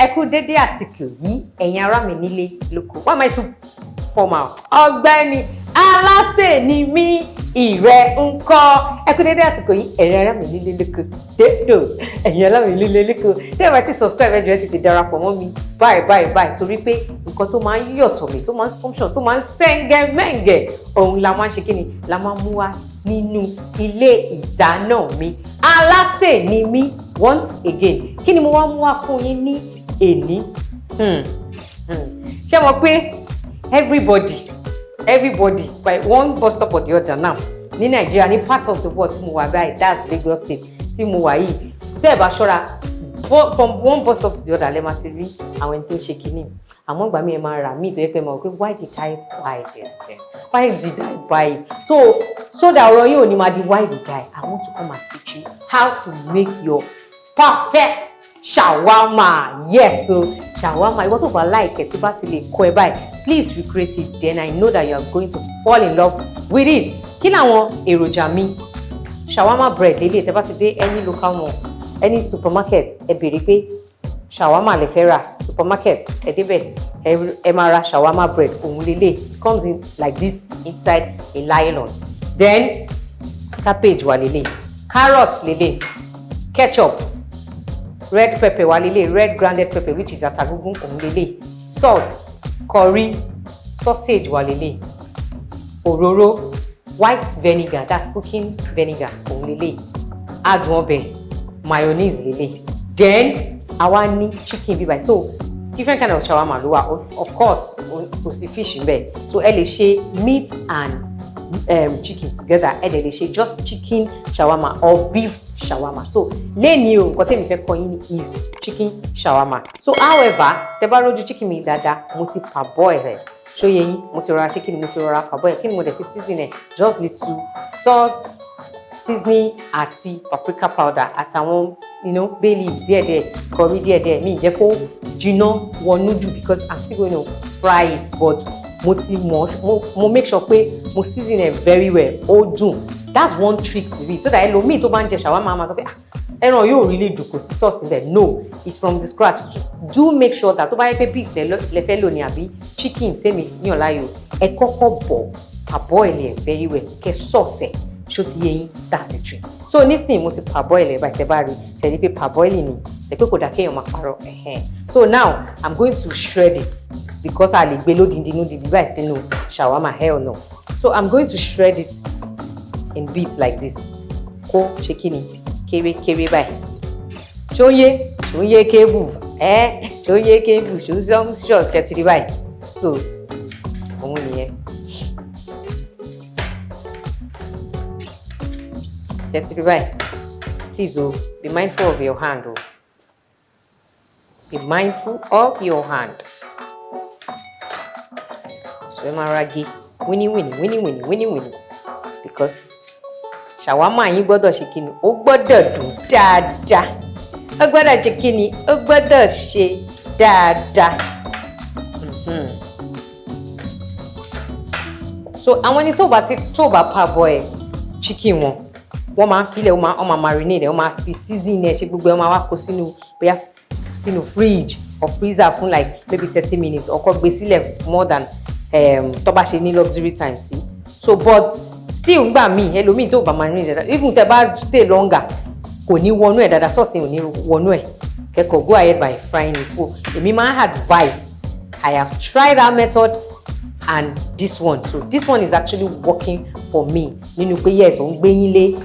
Ẹ kú dédé àsìkò yìí, ẹ̀yin ará mi nílé lóko. Why am I so formal? Ọ̀gbẹ́ni Alásè ni mí, ìrẹ́ ńkọ́? Ẹ kú dédé àsìkò yìí, ẹ̀yin ará mi nílé lóko dédò, ẹ̀yin ará mi nílé lóko. Tí ẹ bá ti subscribe, ẹ jọ̀ọ́, ẹ tètè darapọ̀ mọ́ mi báyìí báyìí báyìí, torí pé nǹkan tó máa ń yọ̀tọ̀ mi, tó máa ń sumptuous, tó máa ń sẹ́ńgẹ́ mẹ́ǹgẹ̀, òun la máa ń ṣe, kí ni la máa ń mú wá nínú ilé ìdáná mi. Alásè ni mí once again. Kí ni mo wá mú wá fún yín ní èní? Ṣé mo pé everybody by one bus stop or the other now ní Nàìjíríà, ní part of the world tí mo wà báyìí, that's Lagos State tí mo wà yìí, tẹ́ ẹ bá ṣọ́ra, from one bus stop to the other lẹ́ máa ti rí àwọn ẹni tó ń ṣe kínní. Àmọ́ ìgbà mi, ẹ máa rà míì tó yẹ pé mọ̀ pé, "Why did I buy this thing? Why did I buy it?" So that ọ̀rọ̀ yìí ò ní máa di "Why did I?" I want to come and teach you how to make your perfect shawarma. Yes, so shawarma, ìwọ tó bá like ẹ, tó bá ti lè kọ́ ẹ báyìí, please recreate it, then I know that you are going to fall in love with it. Kí làwọn èròjà mi? Shawarma bread lélẹ̀. Tẹ́ bá ti dé any local mall, any supermarket, ẹ béèrè pé shawarma lè fẹ́ rà. Supermarket, ẹ débẹ̀, ẹ máa ra shawarma bread. Òun lélẹ̀, comes in like this inside a nylon. Then cabbage wà lélẹ̀, carrot lélẹ̀, ketchup, red pepper wà lélẹ̀, red grounded pepper, which is atagúngún, òun lélẹ̀, salt, curry, sausage wà lélẹ̀, òróró, white vinegar, that's cooking vinegar, òun lélẹ̀, adùn ọbẹ̀, mayonnaise lélẹ̀. Then àwa ní chicken bíbáyìí. So different kind of shawarma ló wà. Of course, kò sí fish níbẹ̀, so ẹ lè ṣe meat and chicken together, ẹ dẹ̀ lè ṣe just chicken shawarma or beef shawarma. So lẹ́ni o, nǹkan tẹ́mi fẹ́ kọ́ yín ní is chicken shawarma. So however, tẹ́ bá rójú chicken mi dáadáa, mo ti parboil rẹ̀. Ṣó yé yín? Mo ti rọra ṣe kí ni, mo ti rọra parboil. Kí ni mo dẹ̀ fi season ẹ̀? Just little salt, seasoning àti paprika powder àtàwọn bay leaf díẹ̀díẹ̀, curry díẹ̀díẹ̀. Mi ì jẹ́ kó jiná wọnú jù because I'm still going to fry it, but mo ti mọ̀, mo make sure pé mo season ẹ̀ very well. Ó dùn. That's one trick to it, so that ẹlòmíì tó bá ń jẹ shawarma máa sọ pé, "Ah, ẹran yóò really dùn, kò sí sauce níbẹ̀." No, it's from the scratch. Do make sure that tó bá yẹ pé beef lẹ fẹ́ lò ní àbí chicken tèmi yàn láàyò, ẹ kọ́kọ́ bọ̀, parboil ẹ̀ very well, kẹ́ sauce ẹ̀. Ṣó ti yé yín? That's the trick. So nísìnyí, mo ti parboil ẹ̀ báyìí. Tẹ́ bá rí, tẹ́ rí pé parboiling ni, tẹ́ pé kò dá kéèyàn máa parọ́ ẹ̀hẹ́n. So now I'm going to shred it because a lè gbé lódindi lódindi báyìí sínú shawarma, hell no. So I'm going to shred it in bits like this, kó ṣe kí ni, kéré kéré báyìí. Ṣó ń yé? Ṣó ń yé kébù ẹ? Ṣó ń yé kébù? Ṣó ń ṣọ́ ṣe báyìí? So òun nìyẹn. Ṣe báyìí? Please o, be mindful of your hand o, be mindful of your hand. So ẹ máa ra gé wíní wíní wíní wíní wíní wíní because shawarma yín gbọ́dọ̀ ṣe kíni, ó gbọ́dọ̀ dùn dáadáa, ó gbọ́dọ̀ ṣe kíni, ó gbọ́dọ̀ ṣe dáadáa. So àwọn ẹni tó bá ti tó bá parboil chicken wọn, wọ́n máa ń filẹ̀, wọ́n máa marinate ẹ̀, wọ́n máa fi season ẹ̀, ṣe gbogbo ẹ̀, wọ́n máa wá kó sínú, bóyá sínú fridge or freezer fún like maybe 30 minutes, or kó gbé sílẹ̀ more than tó bá ṣe ní luxury time sí. So but still, ngbà míì, ẹlòmíì tó bá marinate ẹ̀, even tẹ́ bá stay longer, kò ní wọnú ẹ̀ dáadáa, sauce ò ní wọnú ẹ̀. Kẹ́kọ̀ọ́ go ahead by frying it. So èmi máa advise, I have tried that method and this one, so this one is actually working for me nínú pé yes, òun gbé yín lé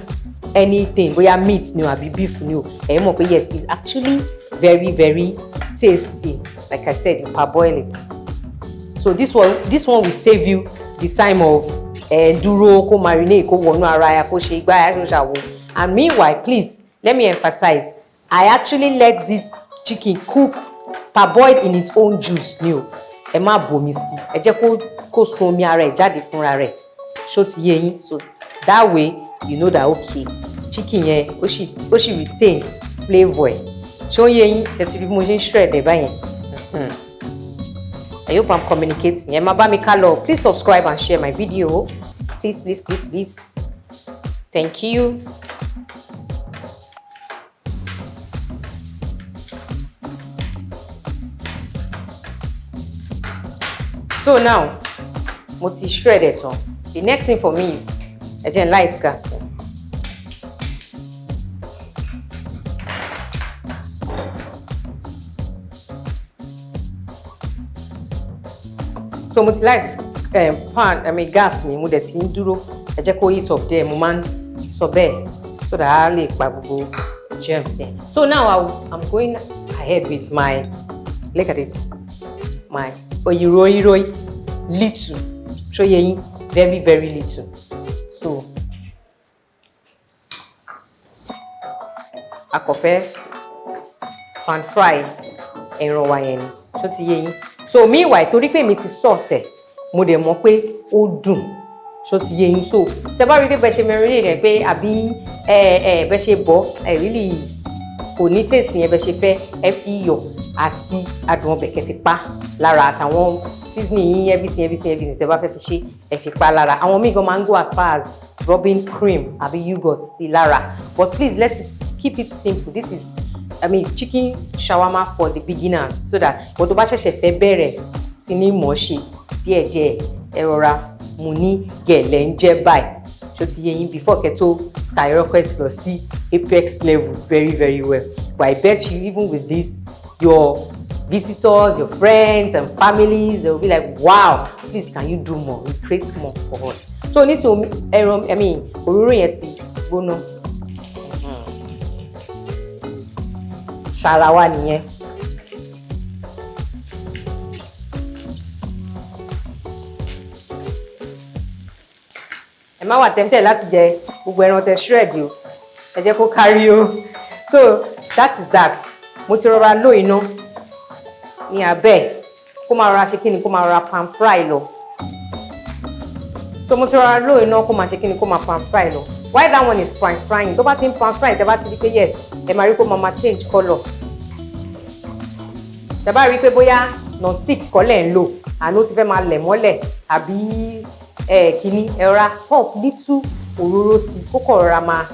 anything, bóyá meat ni o àbí beef ni o, ẹ̀yin mọ̀ pé yes, it's actually very very tasty. Like I said, you parboil it. So this one will save you the time of dúró kó marinate, kó wọnú ara ya, kó ṣe igbá ya, kó ṣàwò. And meanwhile, please let me emphasize, I actually let this chicken cook parboiled in its own juice ni o. Ẹ má bomi sí, ẹ jẹ́ kó sun omi ara ẹ̀ jáde fúnra rẹ̀. Ṣó ti yé yín? So that way you know that okay, chicken yẹn ó sì retain flavour ẹ̀. Ṣó yé yín? Ṣe ti rí bí mo ṣe ń shred ẹ̀ báyẹn? I hope I'm communicating. Ẹ máa bá mi ká lọ. Please subscribe and share my video. Please, please, please, please. Thank you. So now mo ti shred ẹ̀ tán. The next thing for me is, ẹ jẹ́ n light gas. So mo ti light pan, I mean gas mi, mo dẹ̀ ti ń dúró. Ẹ jẹ́ kó heat up díẹ̀, mo máa ń sọ bẹ́ẹ̀ so that a lè pa gbogbo germs yẹn. So now I'm going ahead with my, look at it, my oyiroiroi, little, ṣó yé yín? Very, very little. So a kò fẹ́ pan fry ẹran wa yẹn ni, ṣó ti yé yín? So meanwhile, torí pé mi ti sauce ẹ̀, mo dẹ̀ mọ̀ pé ó dùn, ṣó ti yé yín? So tẹ bá rí pé bẹ́ẹ̀ ṣe marinate rẹ̀ pé àbí ẹ ẹ bẹ́ẹ̀ ṣe bọ́ ẹ really kò ní taste yẹn bẹ́ẹ̀ ṣe fẹ́, ẹ fi iyọ̀ àti adùn ọbẹ̀ kẹ́ fi pa lára, àtàwọn seasoning yín, everything, everything, everything tẹ́ bá fẹ́ fi ṣe, ẹ fi pa lára. Àwọn míì gan máa ń go as far as rubbing cream àbí yogurt sí lára, but please, let's keep it simple. This is, I mean, chicken shawarma for the beginners, so that wọ́n tó bá ṣẹ̀ṣẹ̀ fẹ́ bẹ̀rẹ̀ sí ní mọ̀ ṣe díẹ̀díẹ̀, ẹ rọra mu ní gẹ̀lẹ́ ń jẹ́ báyìí, ṣó ti yé yín? Before kẹ́ tó skyrocket lọ sí apex level very, very well. But I bet you, even with this, your visitors, your friends and families, they will be like, "Wow, please, can you do more? Recreate more for us." So nítorí ẹran, I mean òróró yẹn ti gbóná, ṣara wa nìyẹn. Ẹ má wà tempted láti jẹ gbogbo ẹran tẹ shred o, ẹ jẹ́ kó kárí o. So that is that. Mo ti rọra ló iná ní abẹ́ kó máa rọra ṣe kíni, kó máa rọra pan fry lọ. So mo ti rọra ló iná kó máa ṣe kíni, kó máa pan fry lọ. While that one is pan frying, tó bá ti ń pan fry, tẹ bá ti rí pé yes, ẹ máa rí kó máa change colour. Tẹ bá rí pé bóyá non-stick kọ́lẹ̀ ń lò, àná ó ti fẹ́ máa lẹ̀ mọ́lẹ̀ àbí ẹ kíní, ẹ rọra pop little òróró sí kó kọ̀ rọra máa,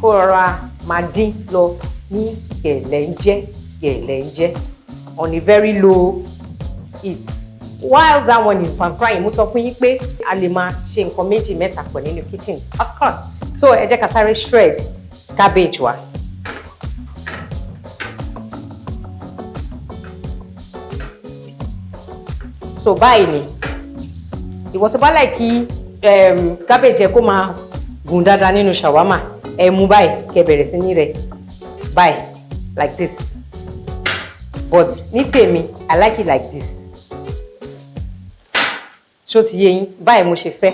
kó rọra máa dín lọ ní gẹ̀lẹ́ńjẹ́ gẹ̀lẹ́ńjẹ́ on a very low heat. While that one is pan frying, mo sọ fún yín pé a lè máa ṣe nǹkan méjì mẹ́ta pọ̀ nínú kitchen, of course. So ẹ jẹ́ ká sáré shred cabbage wa. So báyìí ni ìwọ tó bá like kí cabbage ẹ kó máa gùn dáadáa nínú shawarma, ẹ mú báyìí, kẹ́ bẹ̀rẹ̀ sí ní rẹ̀ báyìí, like this. But ní tèmi, I like it like this. Ṣó ti yé yín? Báyìí mo ṣe fẹ́,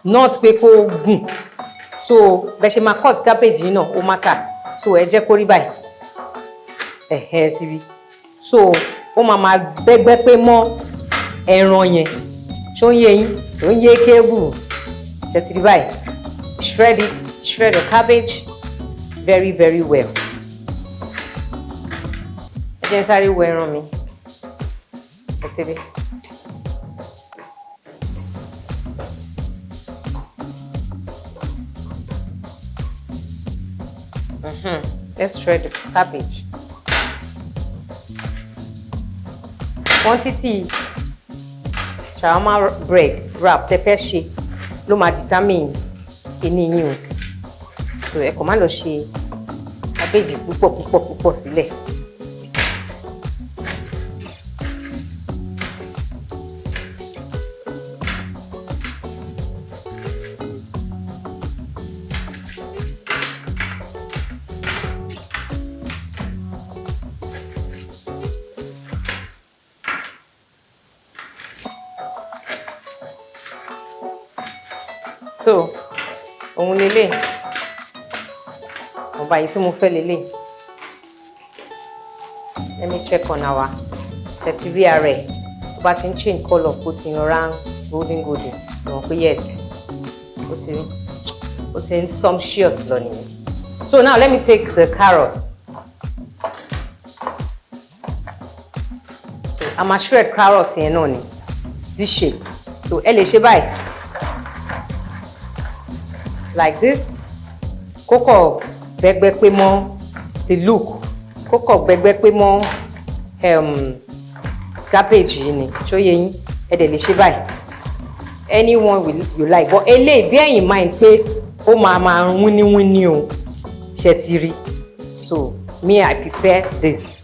not pé kó gùn. So bẹ́ẹ̀ ṣe máa cut cabbage yìí náà, ó matter. So ẹ jẹ́ kó rí báyìí, ẹ̀hẹ́ síbi, so ó máa máa bẹ́gbẹ́ pé mọ́ ẹran yẹn. Ṣó ń yé yín? Ṣó ń yé kébù? Ṣe ti rí báyìí? Shred it, shred your cabbage very, very well. Ẹ jẹ́ n sáré wo ẹran mi. Ẹ ti rí. Let's shred the cabbage. Quantity shawarma bread wrap tẹ́ fẹ́ ṣe ló máa determine kíní yín o. So ẹ kàn má lọ ṣe cabbage púpọ̀ púpọ̀ púpọ̀ sílẹ̀. So òun lélẹ̀, ọba yìí tí mo fẹ́ lélẹ̀. Let me check on our tẹ̀tí rí ara ẹ̀. Tó bá ti ń change colour, kó ti rán golden golden, mọ̀ pé yes, ó ti ń sumptuous lọ nìyẹn. So now let me take the carrot. So a máa shred carrot yẹn náà ni this shape. So ẹ lè ṣe báyìí, like this, kókò gbẹgbẹ pé mọ́ the look, kókò gbẹgbẹ pé mọ́. Cabbage yìí ni, ṣó yé yín? Ẹ dẹ̀ lè ṣe báyìí, anyone will you like, but eléyìí, bear in mind pé ó máa máa wíníwíní o. Ṣe ti rí? So me, I prefer this.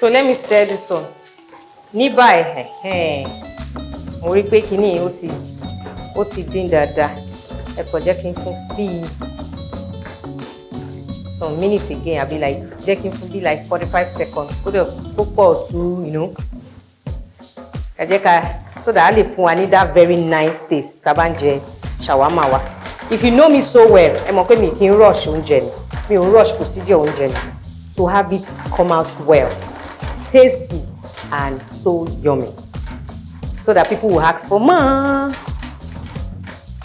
So let me stir this one. Ní báyìí, mo rí pé kíní ó ti dín dáadáa. Ẹ kàn jẹ́ kí n fún bíi some minutes again, àbí like jẹ́ kí n fún bíi like 45 seconds, kó dẹ̀ kó pọ̀ tú. Ẹ jẹ́ ká, so that a lè fún wa ní that very nice taste tá a bá ń jẹ shawarma wa. If you know me so well, ẹ mọ̀ pé mi kì í rush oúnjẹ mi, mi ò rush procedure oúnjẹ mi, to have it come out well, tasty and so yummy, so that people will ask for more.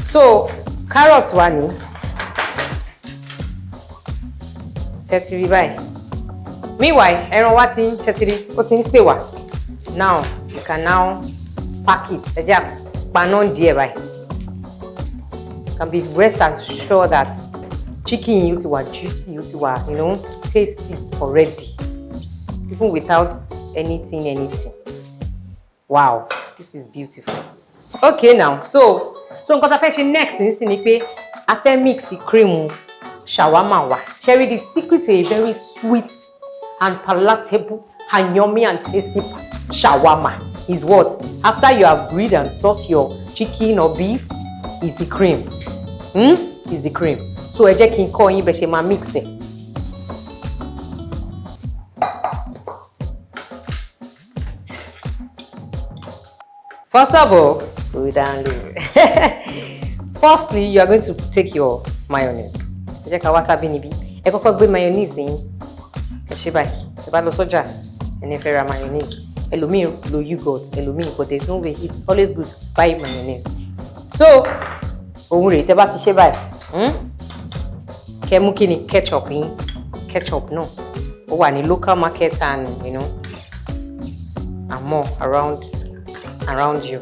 So carrot wa ní, ṣe ti rí báyìí? Meanwhile, ẹran wa ti ń, ṣe ti rí, ó ti ń pè wá. Now you can now pack it. Ẹ jẹ́ àpaná díẹ̀ báyìí. Can be rest assured that chicken yìí, ó ti wà juicy, ó ti wà tasty already, even without anything anything. Wow, this is beautiful. Okay, now, so nǹkan tá a fẹ́ ṣe next nísìn ni pé a fẹ́ mix cream shawarma wa. Ṣẹ́rí, the secret to a very sweet and palatable and yummy and tasty shawarma is what? After you have grilled and sauce your chicken or beef, is the cream, Is the cream. So ẹ jẹ́ kí n kọ́ yín bẹ́ ṣe máa mix ẹ̀. First of all, we down low. Firstly, you are going to take your mayonnaise. Ẹ jẹ́ ká wá sábẹ́ níbí. Ẹ kọ́kọ́ gbé mayonnaise yín. Ẹ ṣe báyìí. Ẹ bá lọ sọ́jà, ẹni fẹ́ ra mayonnaise. Ẹlòmíì lo yogurt, ẹlòmíì, but there is no way, it's always good to buy mayonnaise. So, òun rèé, tẹ́ bá ti ṣe báyìí. Kẹ́ mú kí ni ketchup yín. Ketchup náà ó wà ní local market and and more around you.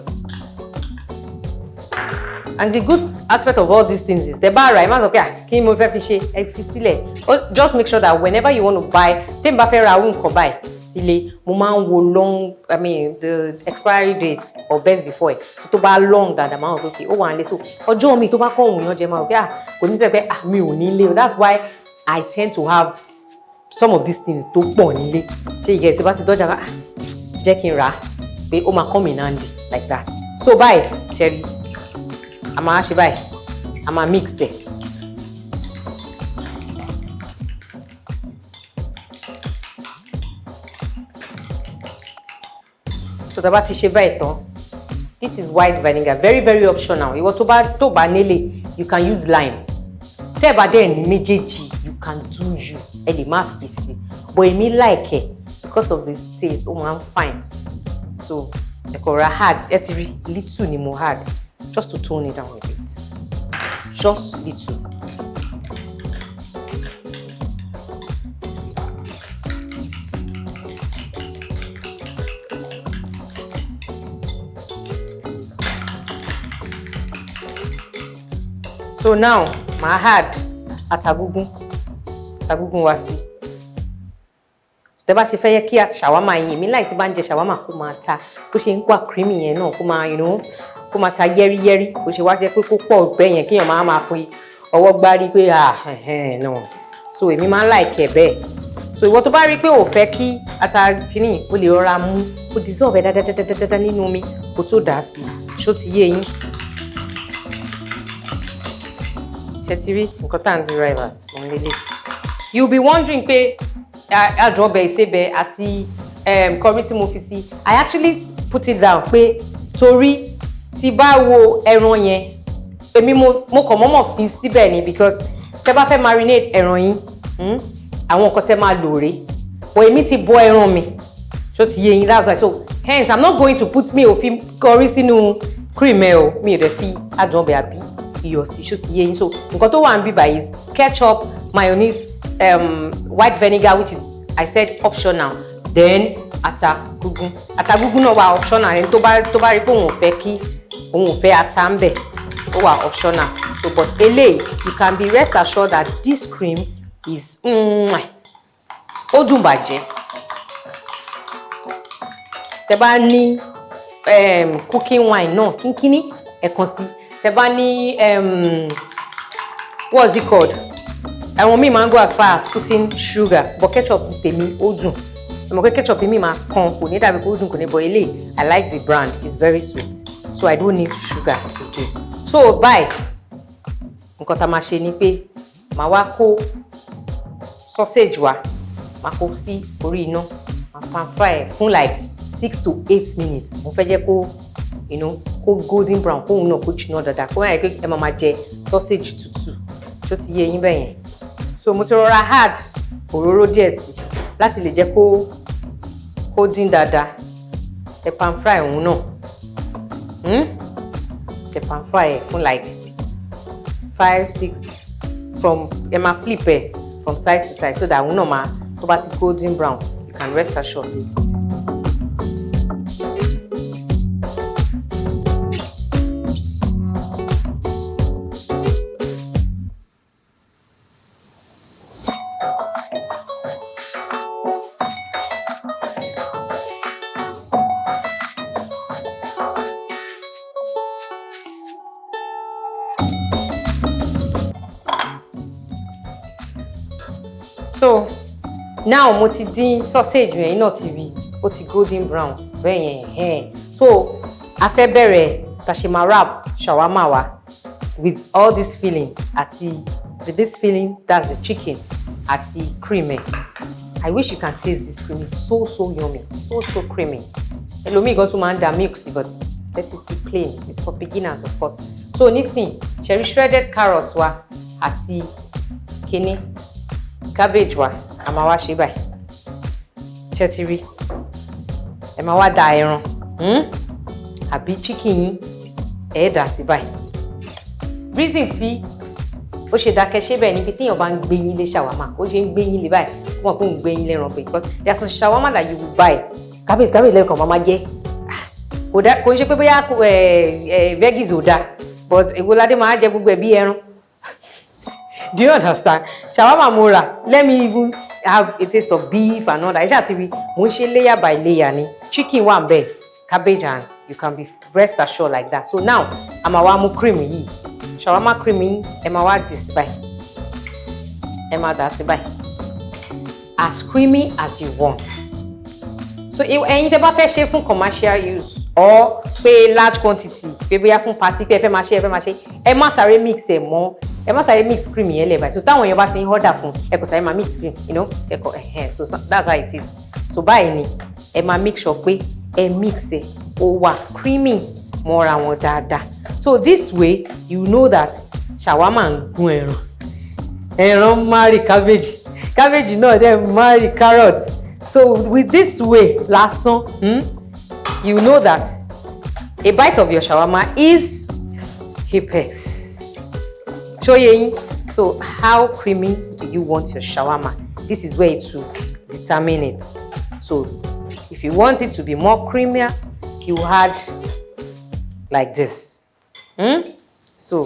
And the good aspect of all these things is, tẹ́ bá rà, ẹ má sọ pé, "Ah, kí ni mo fẹ́ fi ṣe?" Ẹ fi sílẹ̀. Just make sure that whenever you want to buy, tẹ́mi bá fẹ́ ra àwọn nǹkan báyìí sílé, mo máa ń wo long, I mean, the expiry date or best before ẹ̀. Tó bá long dáadáa, máa ń wò pé ó wà nílé, so ọjọ́ mi tó bá kọ́ òun yàn jẹ, máa wò pé, ah, kò ní sẹ́ pé, ah, mi ò nílé o. That's why I tend to have some of these things tó pọ̀ nílé. Ṣé ìgẹ̀ tí bá ti dọ́jà, ah, jẹ́ kí n rà á, pé ó máa come in handy like that. So báyìí, ṣẹ́rí, a máa ṣe báyìí, a máa mix ẹ̀. So tá a bá ti ṣe báyìí tán, this is white vinegar, very very optional. Ìwọ tó bá nílé, you can use lime. Tẹ́ ẹ bá dẹ̀ ní méjèèjì, you can do you, ẹ lè má fi sí, but èmi like ẹ because of the taste, ó máa ń fine. So ẹ kò ra add, ẹ ti rí, little ni mo add, just to tone it down a bit, just little. So now màá add ata gúngún, ata gúngún wá sí. Tẹ́ bá ṣe fẹ́ yẹ kí ṣàwámà yín, èmi láì tí bá ń jẹ ṣàwámà, kó máa ta bó ṣe ń wà creamy yẹn náà, kó máa kó máa ta yẹ́rìyẹ́rì, kó ṣe wá jẹ́ pé kó pọ̀ bẹ́ẹ̀ yẹn, kéèyàn máa máa fi ọwọ́ gbárí pé, ah, ẹ̀hẹ́n náà. So èmi máa ń like ẹ̀ bẹ́ẹ̀. So ìwọ tó bá rí pé ò fẹ́ kí ata kínní, o lè rọra mú kó dissolve ẹ̀ dáadáa nínú omi kó tó dà á sí. Ṣó ti yé yín? Ṣe ti rí nǹkan tá à ń derive at òun lélẹ̀? You be wondering pé adùn ọbẹ̀ ìsebẹ̀ àti curry tí mo fi sí. I actually put it down pé torí tí bá wo ẹran yẹn, èmi mo kàn mọ́mọ́ fi síbẹ̀ ni, because tẹ́ bá fẹ́ marinate ẹran yín, àwọn nǹkan tẹ́ máa lò rèé, but èmi ti bọ ẹran mi. Ṣó ti yé yín? That's why. So hence I'm not going to put, mi ò fi curry sínú cream ẹ o, mi ò dẹ̀ fi adùn ọbẹ̀ àbí Iyọ̀ sí, ṣó ti yé yín? So nǹkan tó wà ń bí báyìí is ketchup, mayonnaise, white vinegar, which is, I said, optional, then ata gúngún. Ata gúngún náà wà optional. Ẹni tó bá rí pé òun ò fẹ́ kí òun ò fẹ́ ata ń bẹ̀, ó wà optional. So, but eléyìí, you can be rest assured that this cream is ó dùn bàjẹ́. Tẹ bá ní cooking wine náà kínkínní, ẹ kàn sí. Tẹ bá ní what's it called, àwọn míì máa ń go as far as putting sugar, but ketchup tèmi, ó dùn. Ẹ mọ̀ pé ketchup mi máa kan, kò ní dàbí kó dùn, kò ní, but eléyìí, I like the brand. It's very sweet, so I don't need sugar again. So báyìí, nǹkan tá a máa ṣe ni pé màá wá kó sausage wa, màá kó sí orí iná, màá pan fry ẹ̀ fún like 6 to 8 minutes. Mo fẹ́ jẹ́ kó kó golden brown, kóun náà kó jiná dáadáa, kó má yẹ kí ẹ máa jẹ sausage tútù. Tó ti yé yín bẹ́ẹ̀ yẹn? So mo ti rọra add òróró díẹ̀ sí láti lè jẹ́ kó dín dáadáa. Ẹ pan fry òun náà. Ẹ pan fry ẹ fún like five six from, ẹ máa flip ẹ from side to side so that òun náà máa, tó bá ti golden brown, you can rest assured. So now mo ti dín sausage yẹn náà, ti rí, ó ti golden brown bẹ́ẹ̀ yẹn ẹ̀hẹ́n. So a fẹ́ bẹ̀rẹ̀ ta ṣe máa wrap shawarma wa with all these fillings àti with this filling, that's the chicken àti cream ẹ̀. I wish you can taste this cream. It's so so yummy, so so creamy. Ẹlòmíì gan tún máa ń da milk sí, but let it be plain. It's for beginners, of course. So nísìn, ṣé ẹ rí shredded carrot wa àti kíní cabbage wa, a máa wá ṣe báyìí. Ṣé ti rí? Ẹ máa wá da ẹran àbí chicken yín, ẹ dà sí báyìí. Reason tí ó ṣe dákẹ́ ṣé bẹ́ẹ̀ níbi téèyàn bá ń gbé yín lé shawarma, ó ṣe ń gbé yín lé báyìí, wọ́n kò ń gbé yín lẹ́ran pé, because there are some shawarma that you will buy, cabbage, cabbage lẹ́ẹ̀kan máa máa jẹ́. Kò dá, kò ń ṣe pé bóyá ẹ veggies ò dáa, but èwo ládé máa jẹ gbogbo ẹ̀ bí ẹran? Do you understand? Shawarma mo rà, let me even have a taste of beef and all that. Ẹ ṣáà ti rí, mo ń ṣe layer by layer ni. Chicken wà ń bẹ̀, cabbage, and you can be rest assured like that. So now, a máa wá mú cream yìí, shawarma cream yìí, ẹ máa wá dì sí báyìí, ẹ máa dà sí báyìí, as creamy as you want. So ẹ̀yin tẹ́ bá fẹ́ ṣe fún commercial use or pé large quantity, pé bóyá fún party, pé ẹ fẹ́ máa ṣe, ẹ fẹ́ máa ṣe, ẹ má sáré mix ẹ mọ́, ẹ má sáré mix cream yẹn lẹ̀ báyìí. So táwọn èèyàn bá ti ń order fún ẹ, kò sáré máa mix cream ẹ kò ẹhẹn. So that's how it is. So báyìí ni ẹ máa make sure pé ẹ mix ẹ, ó wà creamy mọ́ra wọn dáadáa. So this way, you know that shawarma ń gún ẹran, ẹran marry cabbage, cabbage náà dẹ̀ marry carrot. So with this way lásán, you know that a bite of your shawarma is apex. Ṣó yé yín? So how creamy do you want your shawarma? This is where it will determine it. So if you want it to be more creamier, you add like this. So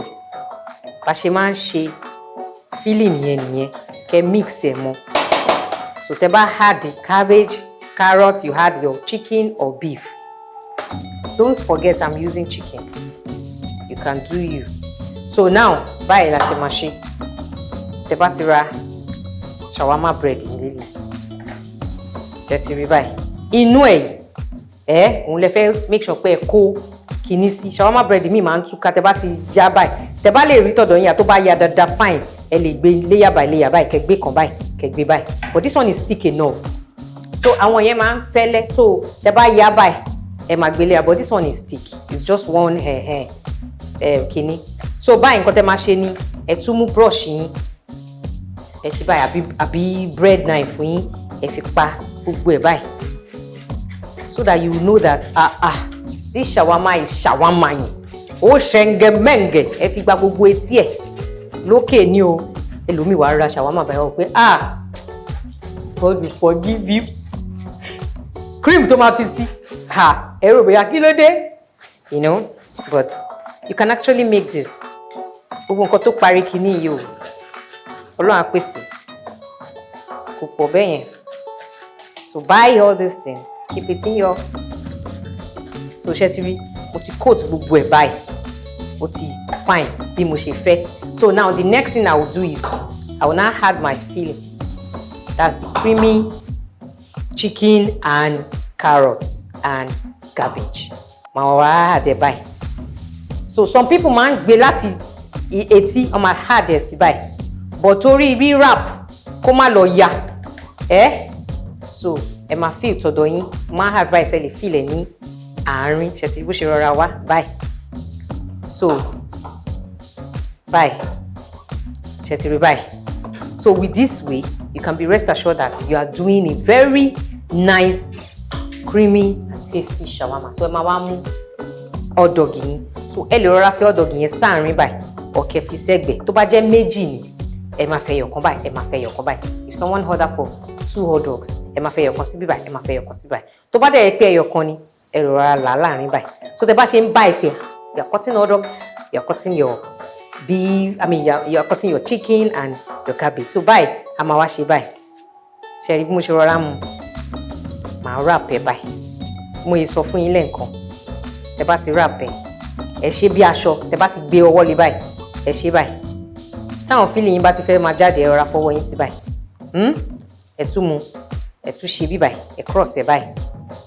bá ṣe máa ń ṣe filling yẹn nìyẹn, kẹ́ mix ẹ̀ mọ́. So tẹ́ bá add the cabbage, carrot, you add your chicken or beef. Don't forget, I'm using chicken. You can do you. So now, báyìí la ṣe máa ṣe. Tẹ́ bá ti ra shawarma bread nílé, jẹ́ ti rí báyìí, inú ẹ̀ yìí ẹ̀, òun lẹ fẹ́ make sure pé ẹ kó kìíní sí. Shawarma bread mi máa ń túká. Tẹ́ bá ti já báyìí, tẹ́ bá lè rí tọ̀dọ̀ yín tó bá ya dáadáa, fine, ẹ lè gbé layer by layer báyìí, kẹ́ gbé kan báyìí, kẹ́ gbé báyìí, but this one is thick enough. So àwọn yẹn máa ń fẹ́lẹ́, so tẹ́ bá ya báyìí, ẹ máa gbé layer, but this one is thick. It's just one kìíní. So báyìí, nǹkan tẹ́ máa ṣe ni ẹ tún mú brush yín, ẹ ṣe báyìí, àbí bread knife yín, ẹ fi pa gbogbo ẹ̀ báyìí, so that you know that, ah ah, this shawarma is shawarma yìí. Ó ṣẹ̀ǹgẹ̀ mẹ́ǹgẹ̀, ẹ fi gba gbogbo etí ẹ̀ lókè ní o. Ẹlòmíì wàá ra shawarma báyìí, wọ́n pé, "Ah, God will forgive you." Cream tó máa fi sí, ha, ẹ rò bóyá kí ló dé, but you can actually make this. Gbogbo nǹkan tó parí kinní yìí o, Ọlọ́run á pèsè, kò pọ̀ bẹ́ẹ̀ yẹn. So buy all this thing, keep it in your, so ṣe ti rí, mo ti coat gbogbo ẹ̀ báyìí, ó ti fine bí mo ṣe fẹ́. So now the next thing I will do is I will now add my filling. That's the creamy chicken and carrots and cabbage. Màá wá add ẹ̀ báyìí. So some people máa ń gbé láti etí, wọ́n máa add ẹ̀ sí báyìí, but torí rí wrap kó má lọ ya ẹ́, so ẹ máa fill tọ̀dọ̀ yín. Máa advice, ẹ lè fill ẹ̀ ní àárín. Ṣe ti bó ṣe rọra wá báyìí? So báyìí, ṣe ti rí báyìí? So with this way, you can be rest assured that you are doing a very nice, creamy and tasty shawarma. So ẹ máa wá mú hot dog yín. So ẹ lè rọra fi hot dog yẹn sáàrin báyìí, ọ̀kẹ́ fi sẹ́gbẹ̀ẹ́. Tó bá jẹ́ méjì ni, ẹ máa fẹ́ ẹyọ̀kan báyìí, ẹ máa fẹ́ ẹyọ̀kan báyìí. If someone order for two hot dogs, ẹ máa fẹ́ ẹyọ̀kan síbí báyìí, ẹ máa fẹ́ ẹyọ̀kan síbí báyìí. Tó bá dẹ̀ yẹ pé ẹyọ̀kan ni, ẹ rọra là á láàrin báyìí. So tẹ bá ṣe ń bite ẹ, you are cutting hot dog, you are cutting your beef, I mean, you are cutting your chicken and your cabbage. So báyìí, a máa wá ṣe báyìí. Ṣe rí bí mo ṣe rọra mu? Màá wrap ẹ báyìí. Mo yìí sọ fún yín lẹ́ǹkan, tẹ bá ti wrap ẹ, ẹ ṣe bí aṣọ. Tẹ bá ti gbé ọwọ́ lé báyìí, ẹ ṣe báyìí. Táwọn filling yín bá ti fẹ́ máa jáde, ẹ rọra fọwọ́ yín sí báyìí. Ẹ tún mu, ẹ tún ṣe bí báyìí, ẹ cross ẹ báyìí,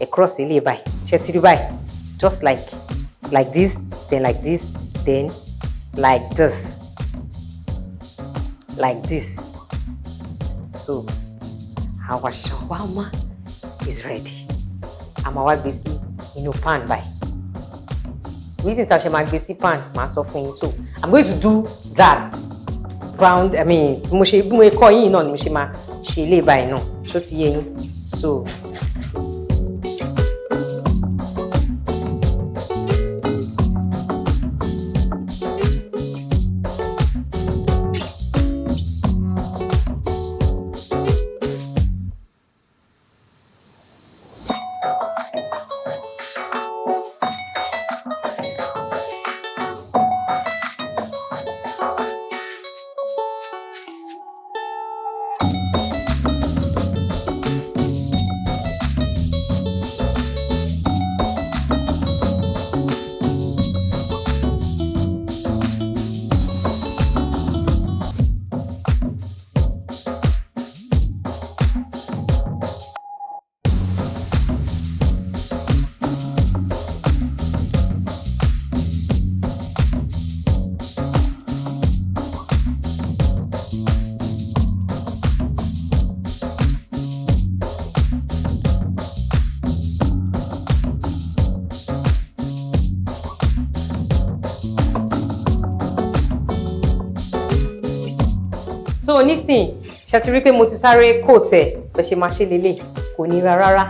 ẹ cross ilé báyìí. Ṣe ti rí báyìí? Just like this, then like this, then like this, like this. So our shawarma is ready. A máa wá gbé sí inú pan báyìí. Reason tá a ṣe máa gbé sí pan, máa sọ fún yín. So I'm going to do that round, I mean, bí mo ṣe, bí mo kọ́ yín náà ni mo ṣe máa ṣe ilé báyìí náà. Ṣó ti yé yín? So nísìn, ṣe ti rí pé mo ti sáré coat ẹ̀? Bẹ́ẹ̀ ṣe máa ṣe lélẹ̀, kò nira rárá.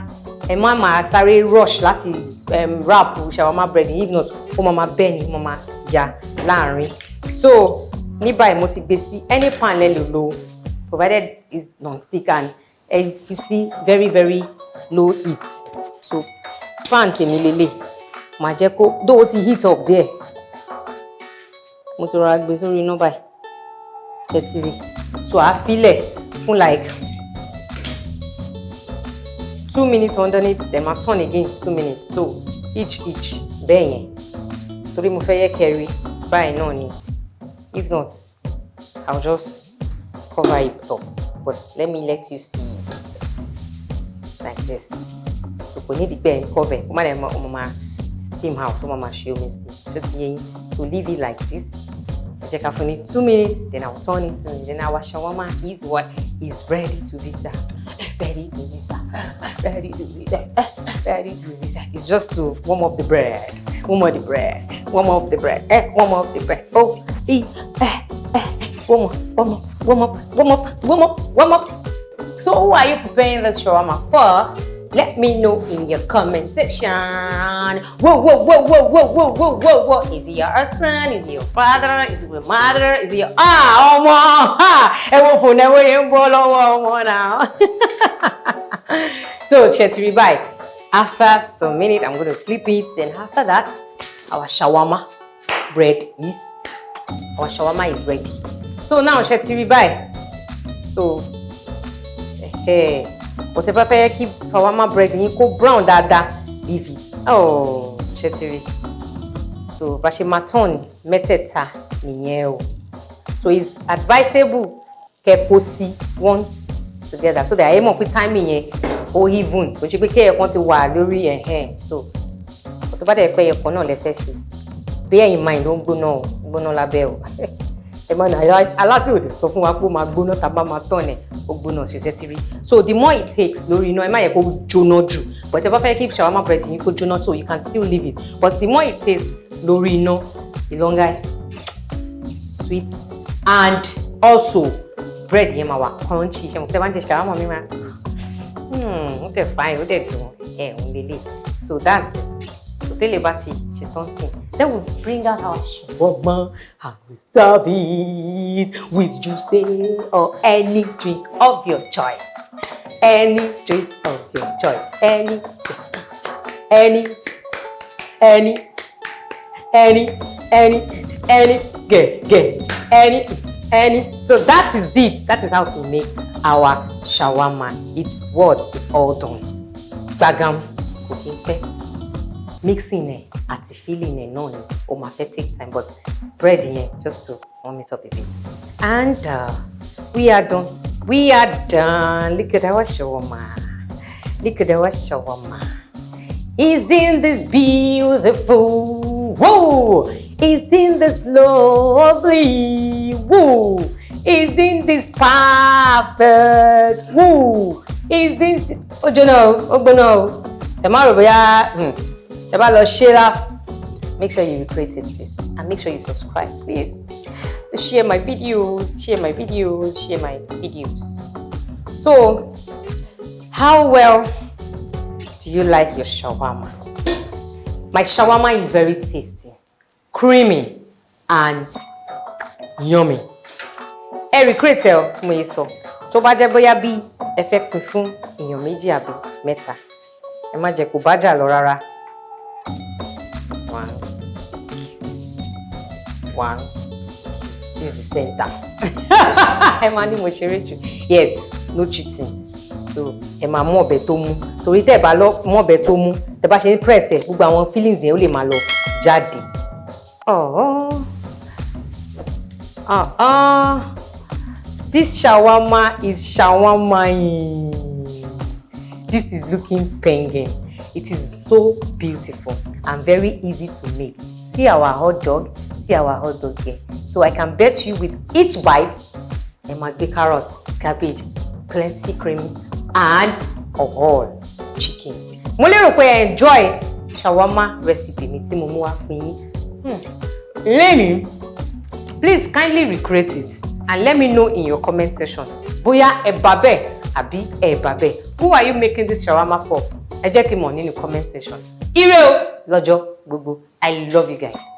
Ẹ má máa sáré rush láti wrap shawarma bread. If not, ó máa máa bẹ́ẹ̀ ni, ó máa máa ya láàrin. So ní báyìí, mo ti gbé sí any pan lẹ lè lò, provided is non-stick and ẹ fi sí very very low heat. So pan tèmi lélẹ̀, màá jẹ́ kó dó, ó ti heat up díẹ̀. Mo ti rọra gbé sórí iná báyìí. Ṣe ti rí? So àá filẹ̀ fún like 2 minutes underneath, then ma turn again 2 minutes. So each bẹ́ẹ̀ yẹn, torí mo fẹ́ yẹ kẹrí báyìí náà ni. If not, I'll just cover it up, but let me let you see like this. So kò ní ìdígbẹ́ ẹ̀ ń cover, kó má lè mọ ọmọ máa steam out, ó máa ṣe omi sí. Tó ti yé yín? So leave it like this. Ẹ jẹ́ ká fún ní 2 minutes, then I will turn it 2 minutes, then our shawarma is what is ready to be served, ready to be served, ready to be served, ready to be served. It's just to warm up the bread, warm up the bread, warm up the bread, eh, warm up the bread. Oh, e, eh, eh, warm up, warm up, warm up, warm up, warm up, warm up. So who are you preparing this shawarma for? Let me know in your comment section. Whoa, whoa, whoa, whoa, whoa, whoa, whoa, whoa, whoa. Is it your husband? Is it your father? Is it your mother? Is it your... Ah, ọmọ! Ẹ wo fòun, ẹ wo yẹn ń bọ́ lọ́wọ́ ọmọ náà. So, ṣe ti rí báyìí. After some minutes, I'm going to flip it. Then after that, our shawarma is ready. So now, ṣe ti rí báyìí. So, kò sí fẹ́ kí shawarma bread yín kó brown dáadáa, leave it. Oh, ṣe ti rí? So bá ṣe máa turn mẹ́tẹ̀ẹ̀ta nìyẹn o. So it's advisable kẹ́ kó sí once together so that ẹ mọ̀ pé timing yẹn ó even, kò ṣe pé kéèyàn kan ti wà lórí ẹ̀hẹ́n. So tó bá dẹ̀ pé ẹ̀kan náà lẹ fẹ́ ṣe, bear in mind, ó ń gbóná o, gbóná lábẹ́ o. Ẹ máa nà aláṣẹ òde sọ fún wa pé ó máa gbóná tá a bá máa tán ẹ̀, ó gbóná. Ṣẹṣẹ ti rí? So the more it takes lórí iná, ẹ má yẹ kó jóná jù, but ẹ bá fẹ́ kí shawarma bread yín kó jóná, so you can still leave it, but the more it takes lórí iná, the longer sweet and also bread yẹn máa wà crunchy. Ṣe mo tẹ́ bá ń jẹ shawarma mi máa ó dẹ̀ fine, ó dẹ̀ dùn ẹ̀ ń lélẹ̀. So that's it. So tẹ́lẹ̀ bá ti ṣetán sí, then we bring out our shawarma and we serve it with juice or any drink of your choice, any drink of your choice, any any any any get get any. So that is it. That is how to make our shawarma. It's what, it's all done. Gbagam, kò kí n pẹ́. Mixing ẹ̀ àti filling ẹ̀ náà ni ó máa fẹ́ take time, but bread yẹn, just to warm it up a bit, and we are done, we are done. Look at our shawarma, look at our shawarma. Isn't this beautiful? Whoa! Isn't this lovely? Whoa! Isn't this perfect? Whoa! Is this... Ó jóná o, ó gbóná o. Ẹ má rò bóyá ẹ bá lọ ṣe last. Make sure you recreate it, please. And make sure you subscribe, please. Share my videos, share my videos, share my videos. So, how well do you like your shawarma? My shawarma is very tasty, creamy, and yummy. Ẹ recreate ẹ o, mo yẹ sọ. Tó bá jẹ́ bóyá bí ẹ fẹ́ pín fún èèyàn méjì àbí mẹ́ta, ẹ má jẹ́ kó bá jà lọ rárá. One, two, one, two. This is the center. Ẹ máa ní mo ṣeré jù. Yes, no cheating. So ẹ máa mú ọ̀bẹ tó mú, torí tẹ́ ẹ bá lọ mú ọ̀bẹ tó mú, tẹ́ bá ṣe ní press ẹ, gbogbo àwọn feelings yẹn ó lè máa lọ jáde. Oh. This shawarma is shawarma. This is looking penging. It is so beautiful and very easy to make. See our hot dog, see our hot dog here. So I can bet you with each bite, ẹ máa gbé carrot, cabbage, plenty cream and all chicken. Mo lérò pé ẹ enjoy shawarma recipe mi tí mo mú wá fún yín. Lẹ́yìn, please kindly recreate it and let me know in your comment section bóyá ẹ bá bẹ́ẹ̀ àbí ẹ bá bẹ́ẹ̀. Who are you making this shawarma for? Ẹ jẹ́ kí n mọ̀ nínú comment section. Ire o lọ́jọ́ gbogbo. I love you guys.